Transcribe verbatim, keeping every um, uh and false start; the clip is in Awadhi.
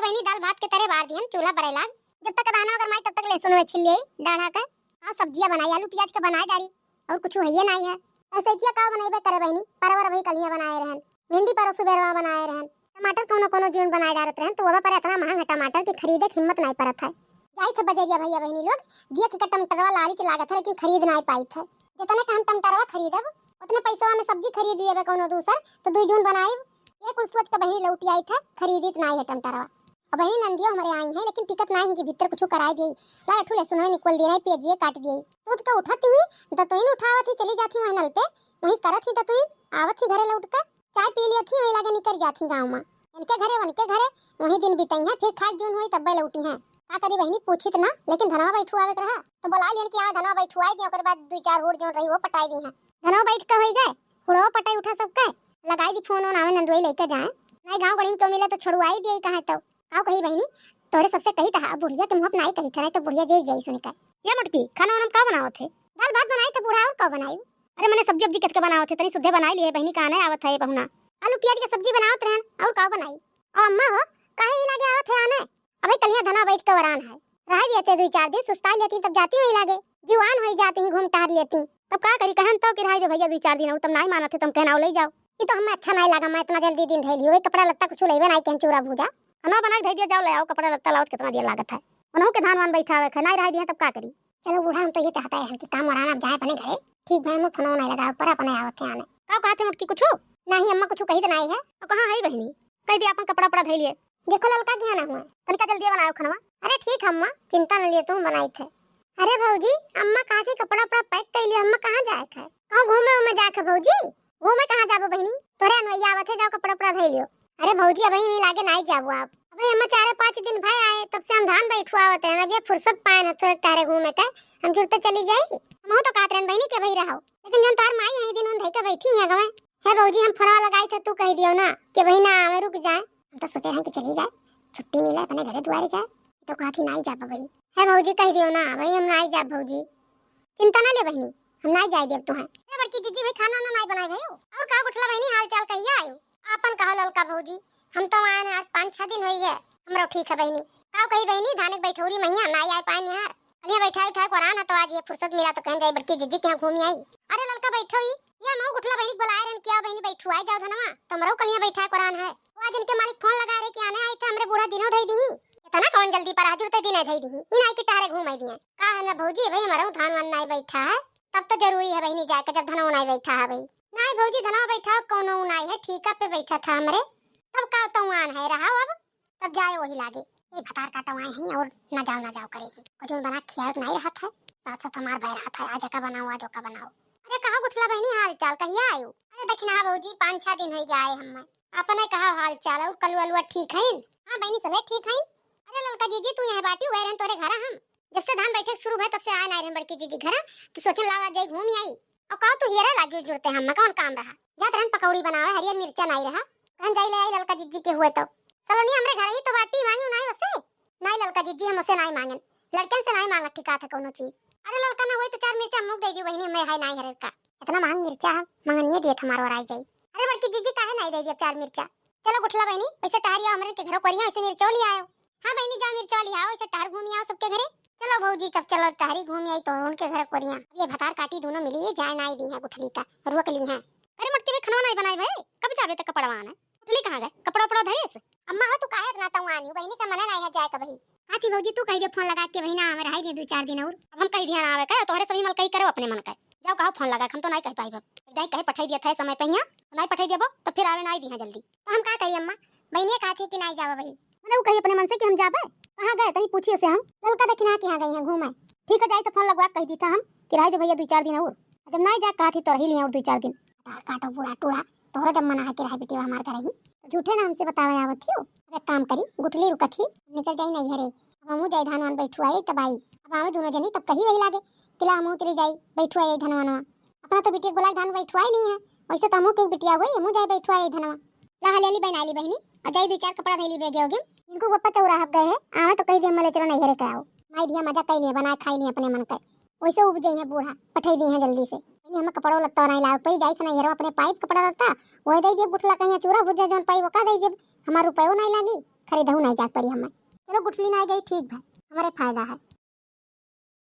बहिनी, दाल भात के तरे बार दिहन, चूल्हा बरे लाग। जब तक रहना अगर माई, तब तक लहसुन में छिल ले डाढ़ा के। हाँ, सब्जिया बनाई, आलू प्याज के बनाए डारी, और कुछ हइये नाई है। ऐसे क्या का बनइबे करे बहिनी, परवर अभी कलिया बनाए रहन, भिंडी परसों बेरवा बनाए रहन, टमाटर कौनो कौनो जून बनाए डारत रहन, तो वबा पर इतना महंग है टमाटर कि खरीदे के हिम्मत नाई परत है। जाई थे बजरिया भैया बहिनी लोग, दिया थे टमाटरवा लाली च लागत है, लेकिन खरीद नाई पाई थे। जितने का हम टमाटरवा खरीदब, उतने पैसवा में सब्जी खरीद लेबे कौनो दूसर, तो दुई जून बनाइब। ये कुल सोच के बहिनी लौटी आई थे, खरीदित नाई है टमाटरवा। अब वही नंदियो हमरे आई हैं, लेकिन टिकत नाई है कि भीतर कुछ कराए दिए। ला अठू लहसुन है निकल दिए, प्याजिए काट दिए। सूत के उठत ही दतुइन उठावत ही चली जाती वहीं नल पे, वहीं करत ही दतुइन, आवत ही घरे लौट के चाय पी लियत ही, वहीं लागे निकल जाती गाँव में। इनके घरे, उनके घरे, वहीं दिन बिताई हैं, फिर खास जून हुई तब्बे लौटी हैं। का करी बहिनी, पूछित ना, लेकिन धनवा बैठू आवे के रहा, तो बोला लियन कि हाँ, धनवा बैठू आई दिए, ओकर बाद दुई चार हुड़ जौन रही, वो पटाई दी हैं। धनवा बैठ के होई गए, हुड़वा पटाई उठा सबके, लगाई दी फोन ओन, आवे नंदुई लेके जाए। नहीं गाँव गड़ी में क्यों मिले तो छोड़ुआई दिए, कहाँ तो काव कही बहिनी, तोरे सबसे कही तहा, बुढ़िया के मुँह पे नाई कही थे, नाई तो बुढ़िया जे जाई सुनी का। या मोटकी, खाना वाना में का बनावत है? दाल भात बनाई थे बूढ़ा, और का बनाई? अरे मने सब्जी उब्जी कितके बनावत है, तनी सुद्धे बनाई लिए बहिनी, का आने आवत है पहुना। आलू प्याज के सब्जी बनावत रहन, और का बनाई? और अम्मा हो, काहे ही लागे आवत है आने? अबे कलिया धना बैठ के वरान है, रह जाते दुई चार दिन, सुस्ता लेती तब जाती वही लागे, जीवान होई जाती ही घूम टहर लेती। तब का करी, कहन तो कि रह दे भैया दुई चार दिन और, तब नाई मानत है, तुम कहना ले जाओ। ई तो हमें अच्छा नाई लगा, मैं इतना जल्दी दिन धैली हुई, कपड़ा लत्ता कुछ लेबे नाई, कहन चूरा भूजा। खाना बना के धै दिया, जाओ ले आओ, कपड़ा लत्ता लाओ, कितना देर लागत है। उन्हों के धान वान बैठावे के, नाई रह दिया, तब का करी? चलो बूढ़ा, हम तो ये चाहता है कि काम वरान अब जाए अपने घरे। ठीक भाई, मैं फोन नाई लगा, ऊपर अपने आवत है आने। का कहते मोटकी कुछ? नहीं अम्मा, कुछ कही तो नाई है। तो कहाँ है बहिनी? कह दिया अपन कपड़ा उपड़ा धै लिए। देखो ललका गया ना हुआ। तनिका जल्दी बनाओ खनवा। अरे ठीक है अम्मा, चिंता न लिए, तुम बनाई थे। अरे भौजी, अम्मा कहा थी कपड़ा उपड़ा पैक कर लियो, अम्मा कहाँ जाए थे? कहूँ घूमे उमे जाए थे भौजी? घूमे कहाँ जाबो बहिनी? तोरे अनवैया आवत है, जाओ कपड़ा उपड़ा धै लियो। अरे भौजी, अबही में लागे नाई जाबो आप। अबे अम्मा चारे पाँच दिन भय आए, तब से हम धान बैठुआवत रहन, अब ये फुर्सत पाए न थोड़े टहरे घूमे के, हम जुरते चली जाई। हम तो कहत रहन बहिनी के भाई रहो, लेकिन जौन तोहर माई है दिन उन धई के बैठी है गवे। हे भौजी, हम फोनवा लगाई थे, तू कह दियो ना कि भाई ना आवे, रुक जाए। हम तो सोचे हैं कि चली जाए, छुट्टी मिले, अपने घरे दुआरे जाए, तो कहती नाई जाब भाई। हे भौजी, कह दियो ना भाई, हम नाई जाब भौजी। चिंता ना ले बहिनी, हम नाई जाए देब तुहें। अरे बड़की जीजी भाई, खाना वाना नाई बनाए भाई? और का गुठला बहिनी, हाल चाल कहिया आयो? आपन कहो ललका भौजी, हम तो आए हैं आज पाँच छह दिन होई गए, हमरो ठीक है बहिनी। का कही बहिनी, धाने के बैठौरी महिया नाई आए पाए निहार। अलिया बैठा उठा कोरान है तो आज ये फुर्सत मिला तो कहन जाई बड़की जीजी के यहाँ घूमी आई। अरे ललका बैठो ही, ये मऊ गुठला बहिनी के बोलाए रहन, क्या बहिनी बैठू आई जाओ धनवा, तो हमरो कलिया बैठा कोरान है। वो आज इनके मालिक फोन लगा रहे कि आने आई थे, हमरे बूढ़ा दिनो धई दी। इतना कौन जल्दी पर हाजिर ते दिने धई दी, इन आई के टहरे घूम आई दिए। का है ना भौजी, भाई हमरो धान वान नाई बैठा है, तब तो जरूरी है बहिनी जाए के, जब धनवा नाई बैठा है भाई। नाई भौजी, धनवा बैठा कौनो नाई है, ठीका पे बैठा था हमरे, तब का तो आन है रहा अब, तब जाए वही लागे। ये भतार काटो आए हैं और ना जाओ ना जाओ करे हैं। कुछ बना खियाए नाई रहत है, साथ साथ हमार भय रहत है, आज का बनाओ, आज का बनाओ। अरे कहो गुठला बहिनी, हाल चाल कहिया आयो? अरे दखिना भौजी, पाँच छह दिन होई गए आए हम। अपने कहा हाल चाल और कलुआ लुआ ठीक है? हाँ बहिनी, सबे ठीक है। अरे ललका जीजी, तू यहाँ बाटी हुए रहन तोरे घर हम जब से धान बैठे के शुरू भय, तब से आए नाई रहन बड़की जीजी घर, तो सोचन लावा जाई घूम आई। और कहो तू हियरा लागी जुरते हम, कौन काम रहा? जात रहन पकौड़ी बनावे, हरियर मिर्चा नाई रहा, कहन जाई ले आई ललका जीजी के हुए तो। सलोनी हमरे घर ही तो बाटी, मांगी नाई वसे। नाई ललका जीजी, हम उसे नाई मांगन, लड़कन से नाई मांगत ठिकात है कोनो चीज। अरे ललका ना होई तो चार मिर्चा मुक दे दी बहिनी, हमें है नाई हरे का। इतना महंग मिर्चा है, मंगनिए दिए हमारो और आई जाई। अरे बड़की जीजी, काहे नाई दे दी अब चार मिर्चा? चलो गुठला बहिनी, वैसे टहरिया हमरे के घरों करिया, वैसे मिर्चो ले आयो। हाँ बहिनी, जा मिर्चो ले आओ, वैसे टहर घूमी आओ सबके घरे। चलो भौजी, तब चलो टहरी घूमी आई तो उनके घर करिया। अब ये भतार काटी दोनों मिली, ये जाए नाई दी है गुठली का, रुक ली है। अरे मोटकी भी खनवा नाई बनाई भाई, कब जाबे तक कपड़वा आने? गुठली कहाँ गए? कपड़ा उपड़ा धरिस? अम्मा हो, तू काहे इतना तंग आनी हो? बहिनी का मना नाई है जाए का बही। काथी भौजी, तू कह दे फोन लगा के, बहिना आवे रहाई दे दो चार दिन और। अब हम कह दिया ना आवे का, तोहरे सभी मल कही करे अपने मन का। जाओ कहो फोन लगा, हम तो नाई कह पाई। अब दाई कहे पठाई दिया था समय पे यहाँ, नाई पठाई देबो तो फिर आवे नाई दिया जल्दी। तो हम का करी अम्मा, बहिनिया कहा थी कि नाई जावे बही। मने वो कही अपने मन से कि हम जाबे, कहाँ गए तनी पूछिए से हम। ललका दखिना के यहाँ गई हैं घूमे। ठीक है, जाई तो फोन लगवा के कह दी था हम कि रहाई दे भैया दो चार दिन और। जब नाई जा कहा थी तो रही लिया और दो चार दिन। तार काटो बूढ़ा टूढ़ा, तोहरा जब मना है कि रहे बेटी हमार घर ही, तो झूठे ना हमसे बतावे आवत ही हो। अब एक काम करी, गुठली रुकत ही, निकल जाई नहीं हरे। अब हमहू जाई धान वान बैठुआई तब आई। अब आवे दोनों जनी तब कही वही लागे कि ला हमहू चली जाई बैठुआई धान वानवा। अपना तो बिटिया गुलाब धान बैठुआई ली है, वैसे तो हमहू के बिटिया हुई, हमहू जाई बैठुआई धनवा। ला हले ली बनाई ली बहिनी, और जाई दो चार कपड़ा धैली बेगे होगी। इनको पप्पा चौराहा गए हैं, आवे तो कही दे मले चलो नहीं हरे के आओ। माई दिया मजा कई लिए, बनाए खाई लिए अपने मन के। वैसे उब जाई है बूढ़ा, पठाई दी है जल्दी से। नहीं, हम कपड़ो लत्ता नहीं लाग पाई, जाई थे ना हेरो अपने पाइप कपड़ा लत्ता, वही दे दिए गुठला कहीं चूरा भुजा जौन पाई वो का दे दिए, हमार रुपयो नहीं लागी। खरीदहू नाहीं जाए पड़ी हमें। चलो गुठली नाहीं गई, ठीक बा, हमरे फायदा है।